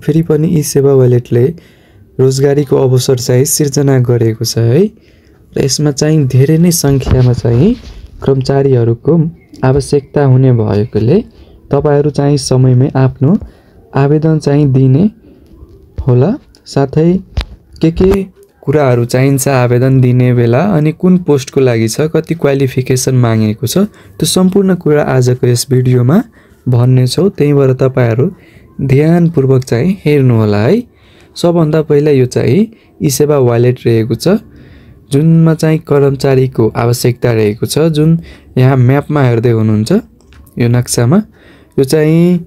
फेरि पनि ई सेवा वालेटले रोजगारीको अवसर चाहिँ सिर्जना गरेको छ है। र यसमा चाहिँ धेरै नै संख्यामा चाहिँ कर्मचारीहरूको आवश्यकता हुने भएकोले तपाईहरु चाहिँ समयमै आफ्नो आवेदन चाहिँ दिने होला। साथै के कुराहरु चाहिन्छ आवेदन दिने बेला अनि कुन पोस्टको लागि छ, कति क्वालिफिकेसन मागेको छ, त्यो सम्पूर्ण कुरा आजको यस भिडियोमा भन्ने छौ। त्यही भएर तपाईहरु ध्यानपूर्वक चाहिँ हेर्नु होला है। सबभन्दा पहिला यो चाहिँ ई सेवा वालेट रहेको छ, जुनमा चाहिँ कर्मचारीको आवश्यकता रहेको छ। जुन यहाँ म्यापमा हेर्दै हुनुहुन्छ यो नक्सामा, यो चाहिँ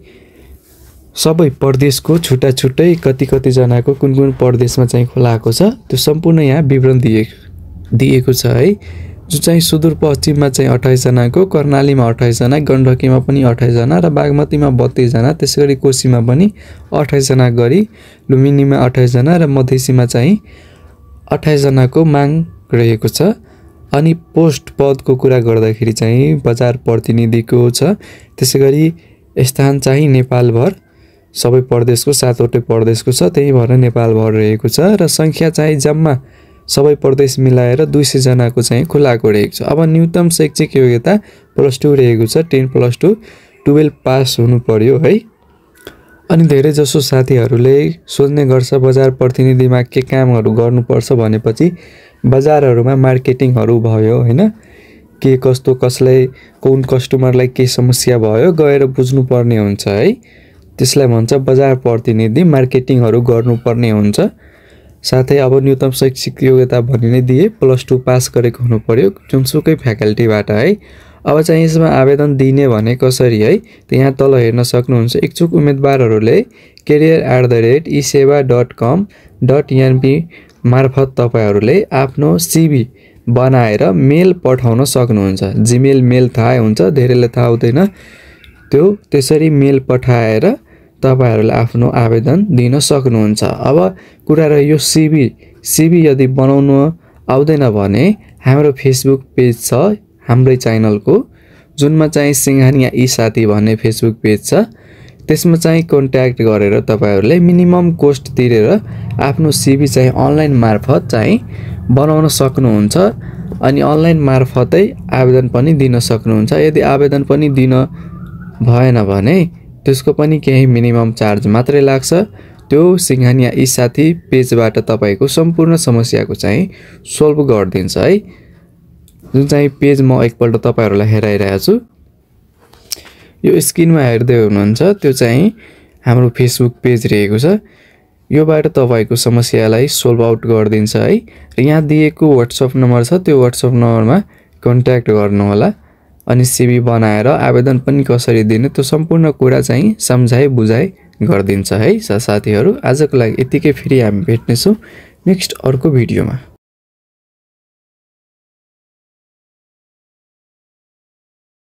सबै प्रदेशको छुट्टा छुट्टै कति जनाको कुन प्रदेशमा चाहिँ खोलाएको छ त्यो सम्पूर्ण यहाँ विवरण दिएको छ है। जो चाहिँ सुदूरपश्चिममा चाहिँ 28 जनाको, कर्णालीमा 28 जना, गण्डकीमा पनि 28 जना र बागमतीमा 32 जना, त्यसैगरी कोशीमा पनि 28 जना गरी, लुम्बिनीमा 28 जना र मधेसीमा चाहिँ 28 जनाको माग रहेको छ। अनि पोस्ट पदको कुरा गर्दाखेरि चाहिँ बजार प्रतिनिधिको छ। त्यसैगरी स्थान चाहिँ नेपालभर सबै प्रदेशको 7 वटै प्रदेशको छ, त्यही भएर नेपालभर रहेको छ। र संख्या चाहिँ जम्मा सबै प्रदेश मिलाएर 200 जनाको चाहिँ खुलाएको रहेको छ। अब न्यूनतम शैक्षिक योग्यता +2 रहेको छ, 10+2 12 पास हुनु पर्यो है। अनि धेरै जसो साथीहरूले सोध्ने गर्छ बजार प्रतिनिधिमा के कामहरु गर्नुपर्छ भनेपछि बजारहरुमा मार्केटिङहरु भयो हैन, के कस्तो कसलाई कुन कस्टमरलाई के समस्या भयो गएर बुझ्नु पर्ने हुन्छ है। त्यसलाई भन्छ बजार प्रतिनिधि, मार्केटिङहरु गर्नुपर्ने हुन्छ। साथै अब न्यूनतम शैक्षिक योग्यता भनि नै दिए, +2 पास गरेको हुनु पर्यो जुनसुकै फ्याकल्टीबाट है। अब चाहिँ यसमा आवेदन दिने भने कसरी है, त यहाँ तल हेर्न सक्नुहुन्छ। इच्छुक उम्मेदवारहरूले career@eseva.com.np मार्फत तपाईहरुले आफ्नो CV बनाएर मेल पठाउन सक्नुहुन्छ। जीमेल मेल थाहा हुन्छ, धेरैले थाहा हुँदैन, त्यो त्यसरी मेल पठाएर तपाईहरुले आफ्नो आवेदन दिन सक्नुहुन्छ। अब कुरा रह्यो CV यदि बनाउन आउँदैन भने हाम्रो फेसबुक पेज छ हाम्रै च्यानलको, जुनमा चाहिँ सिंघानिया ई साथी भन्ने फेसबुक पेज छ। त्यसमा चाहिँ कन्ट्याक्ट गरेर तपाईहरुले मिनिमम कोस्ट तिरेर आफ्नो CV चाहिँ अनलाइन मार्फत चाहिँ बनाउन सक्नुहुन्छ। अनि अनलाइन मार्फतै आवेदन पनि दिन सक्नुहुन्छ। यदि आवेदन पनि दिन भएन भने त्यसको पनि केही मिनिमम चार्ज मात्रै लाग्छ। त्यो सिंघानिया ई साथी पेजबाट तपाईको सम्पूर्ण समस्याको चाहिँ सोल्भ गरिदिन्छ है। जुन चाहिँ पेज म एकपल्ट तपाईहरुलाई हेराइरहेको छु, यो स्क्रिनमा हेर्दै हुनुहुन्छ, त्यो चाहिँ हाम्रो फेसबुक पेज रहेको छ। योबाट तपाईको समस्यालाई सोल्भ आउट गरिदिन्छ है। र यहाँ दिएको WhatsApp नम्बर छ, त्यो WhatsApp नम्बरमा कन्ट्याक्ट गर्नु होला। अनि CV बनाएर आवेदन पनि कसरी दिने त्यो सम्पूर्ण कुरा चाहिँ सम्झाइ बुझाइ गरिदिन्छ है। साथीहरु आजको लागि यतिकै, फेरि हामी भेट्ने छौं नेक्स्ट अर्को भिडियोमा।